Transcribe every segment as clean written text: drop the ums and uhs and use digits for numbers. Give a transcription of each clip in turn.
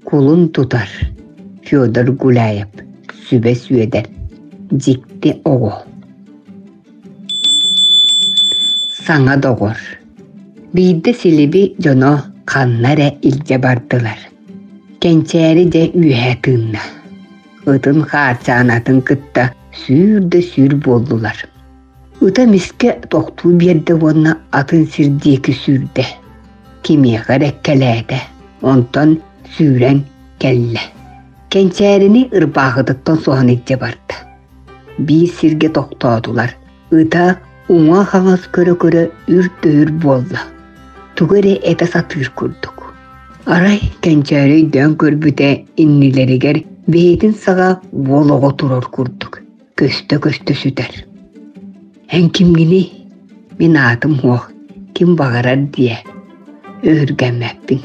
Кулун тутар Федор Гуляев, Сүбэ Сүөдэр, Дьикти оҕо. Саҥа доҕор Биирдэ Силиби дьоно ханна эрэ илдьэ бардылар. Кэнчээри дьэ үөһэ тыынна. Ытын хаарчаанатын кытта сүүр да сүүр буоллулар. Ыта эмискэ тохтуу биэрдэ уонна атын сир диэки сүүрдэ. Кимиэхэ эрэ кэлээтэ, онтон сүүрэн кэллэ. Кэнчээрини ырбаахытыттан соһон илдьэ барда. Биир сиргэ тохтоотулар. Ыта уҥа-хаҥас көрө-көрө үр-төһүр буолла. Тугу эрэ этэ сатыыр курдук. Арай Кэнчээри өйдөөн көрбүтэ иннилэригэр бэйэтин саҕа уол оҕо турар курдук көстө-көстө сүтэр. Эн кимҥиний? Мин аатым суох, ким баҕарар диэ. Өһүргэммэппин.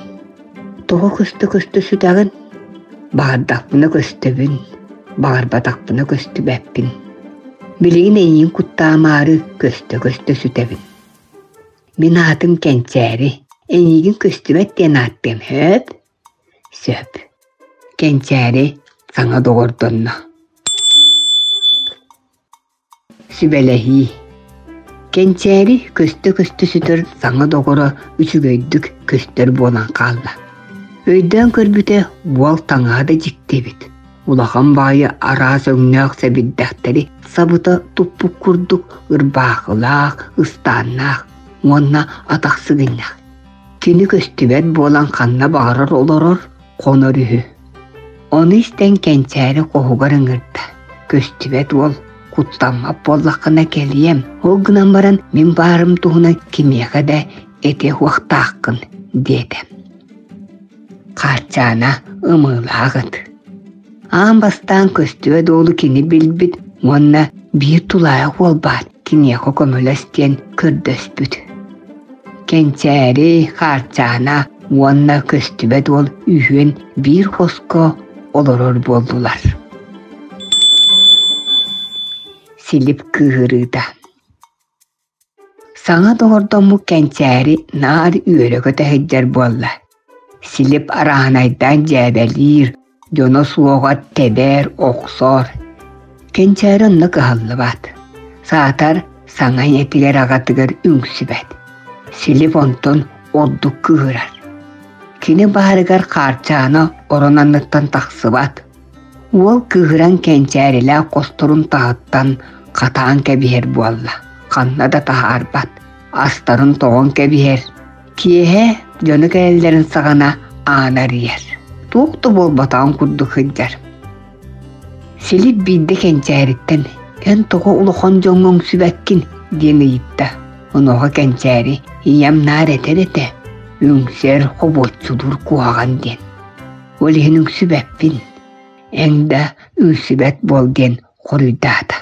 Тоҕо көстө-көстө сүтэҕин? Баҕардахпына көстөбүн, баҕарбатахпына көстүбэппин. Билигин эйигин куттаамаары көстө-көстө сүтэбин. Мин аатым Кэнчээри. Эйигин көстүбэт диэн ааттыам, сөп? Сөп. Кэнчээри саҥа доҕордонно. Сүбэлэһии Кэнчээри көстө-көстө сүтэр саҥа доҕоро үчүгэйдик көстөр буолан хаалла. Өйдөөн көрбүтэ уол таҥаһа да дьикти эбит. Улахан баайы араас өҥнөөх сэбирдэхтэри сабыта туппут курдук ырбаахылаах, ыстааннаах уонна атах сыгынньах. Кини көстүбэт буолан ханна баҕарар олорор, хонор үһү. Ону истэн Кэнчээри хоһугар ыҥырда. Көстүбэт уол, куттаммат буоллаххына кэлиэм, ол гынан баран мин баарым туһунан кимиэхэ да этиэ суохтааххын, диэтэ. Хаарчаана ымыылаах ыт. Аан бастаан көстүбэт уолу кини билбит уонна биир тулаайах уол баар киниэхэ көмөлөс диэн көрдөспүт. Кэнчээри, Хаарчаана уонна көстүбэт уол үһүөн биир хоско олорор буоллулар. Силип кыыһырыыта Саҥа доҕордоммут Кэнчээри наар үөрэ-көтө сылдьар буолла. Силип арааһынайдаан дьээбэлиир, дьоно суоҕа тэбэр, охсор. Кэнчээри онно кыһаллыбат. Саатар саҥа ийэтигэр аҕатыгар үҥсүбэт. Силип онтон ордук кыыһырар. Кини баарыгар Хаарчаана орон анныттан тахсыбат. Уол кыыһыран кэнчээрилээх хосторун таһыттан хатаан кэбиһэр буолла, ханна да таһаарбат, астарын тоҕон кэбиһэр. Киэһэ дьоно кэлэллэрин саҕана ааны арыйар, туох да буолбатаҕын курдук сылдьар. Силип биирдэ кэнчээриттэн «Эн тоҕо улахан дьоҥҥо үҥсүбэккин?» диэн ыйытта. Онуоха кэнчээри «Ийэм наар этэр этэ, үҥсэр, хобуоччулуур куһаҕан» диэн. Ол иһин үҥсүбэппин, эн да үҥсүбэт буол диэн хоруйдаата.